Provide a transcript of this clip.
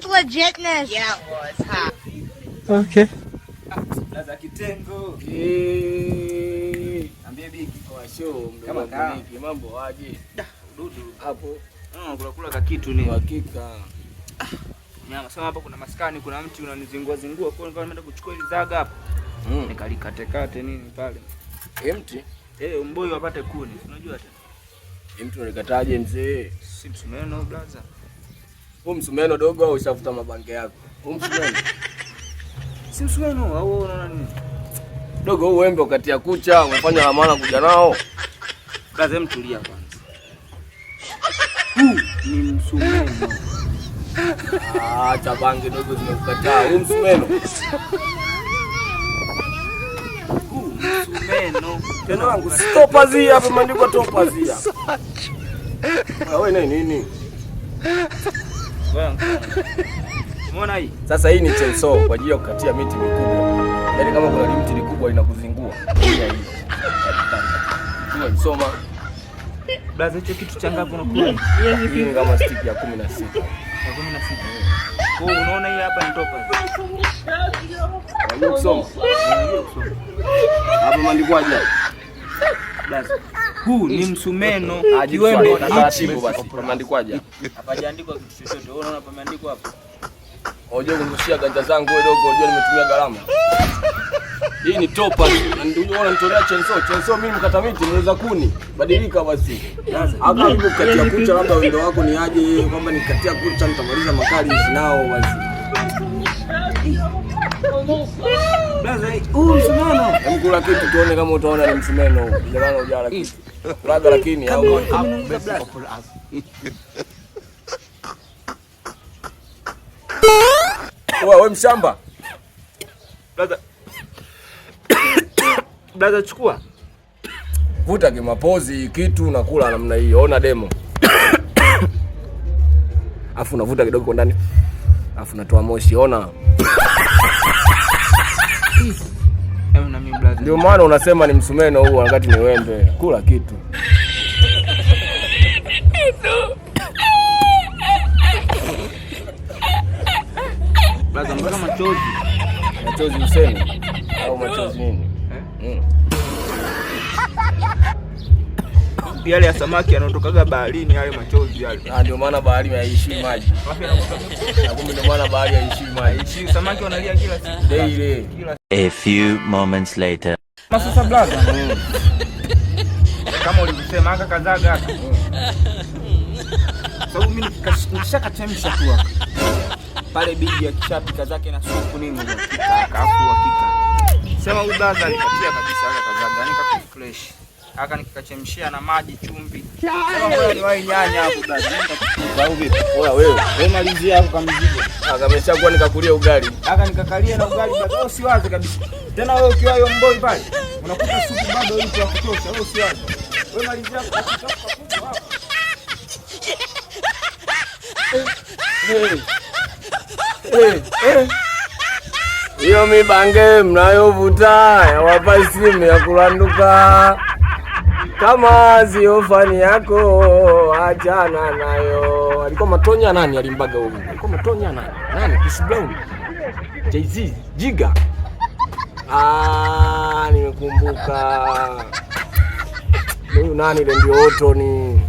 was legitness. Yeah, it was, huh? Okay. Za kitengo. Eh, Ambie bigi. kwa show mdogo Kama wangu kawa. Niki, mambo aje? Dudu. Hapo Kula kula kakitu nini? uhakika. Nyama sema hapa kuna maskani, kuna mti unanizingua zingua, kwa hiyo nikawa nimeenda kuchukua ile zaga hapa. Nikalikatekate nini pale. Mti? Eh, mboi wapate kuni. Unajua tena. Mti unalikataje mzee? Si msumeno blaza. Huu msumeno dogo au ushafuta mabange yako? Huu msumeno. Si msumeno au unaona nini? Dogo huu wembe ukatia kucha, umefanya la maana kuja nao. Blaza, hem tulia kwanza. Huu ni msumeno. Ah, acha bange dogo zimekukataa. Huu msumeno. Huu msumeno. Tena wangu topaz hapa imeandikwa topaz hapa. Wewe nini nini? Wewe. Umeona hii? Sasa hii ni chainsaw kwa ajili ya kukatia miti mikubwa. Yaani kama kuna mti mikubwa inakuzingua. Tumia hii. Tumia msoma. Blaza, hicho kitu cha ngapi unakula? Hii ni kama stick ya 16. Ya 16. Kwa hiyo unaona hii hapa ni topaz. Unajua kusoma? Unajua kusoma. Hapa imeandikwaje? Blaza. Huu ni msumeno. Kiwembe Kiwembe taratibu basi. Pameandikwaje? Hapajaandikwa kitu chochote. Wewe unaona pameandikwa hapa? Unajua kunushia ganja zangu wewe dogo, unajua nimetumia gharama. Hii ni topaz. Na ndio unanitolea chainsaw. Chainsaw mimi mkata miti muuza kuni. Badilika basi. Hata hivyo kukatia kucha labda wendo wako ni aje kwamba nikatia kucha nitamaliza makali nao basi. Blaza, huu msumeno. Hebu kula kitu tuone kama utaona ni msumeno huu. Jamani hujala kitu. Kulaga lakini au wewe mshamba. Blaza. Blaza, chukua. Vuta kimapozi kitu unakula namna hiyo. Ona demo. Afu unavuta kidogo kwa ndani. Afu unatoa moshi. Ona. Hebu na mimi blaza. Ndio maana unasema ni msumeno huu wakati ni wembe. Kula kitu. Blaza, mpaka machozi. Machozi useme au machozi nini? Eh? Yale ya samaki yanayotokaga baharini yale machozi yale. Ah, ndio maana bahari haishii maji. Wapi yanakutoka? Na kumbe ndio maana bahari haishii maji. Haishii, samaki wanalia kila siku. Daily. Kila A few moments later. Sasa blaza. Kama ulivyosema aka kazaga aka. Sababu mimi nikishakachemsha tu hapa. Pale bigi akishapika zake na supu nini uhakika, afu uhakika. Sema huyu blaza alikatia kabisa aka kazaga, yani kaku fresh. Aka nikikachemshia na maji chumvi. Sema ngoja niwahi nyanya hapo blaza. Mimi nitakupa au vipi? Oya wewe. Wewe malizia hapo kama mzigo. Aka ameshakuwa nikakulia ugali. Aka nikakalia na ugali blaza, wewe usiwaze kabisa. Tena wewe ukiwa hiyo mboi pale, unakuta supu bado ipo ya kutosha, wewe usiwaze. Wewe malizia hapo hapo. Hey. Hey, hey. Hiyo mibange mnayovuta yawapa simu ya kulanduka. Kama sio fani yako achana nayo. Alikuwa Matonya nani alimbaga huyu? Alikuwa Matonya nani? Nani? Chris Brown. Jay-Z, Jiga. Ah, nimekumbuka. Huyu nani ile ndio Otto ni.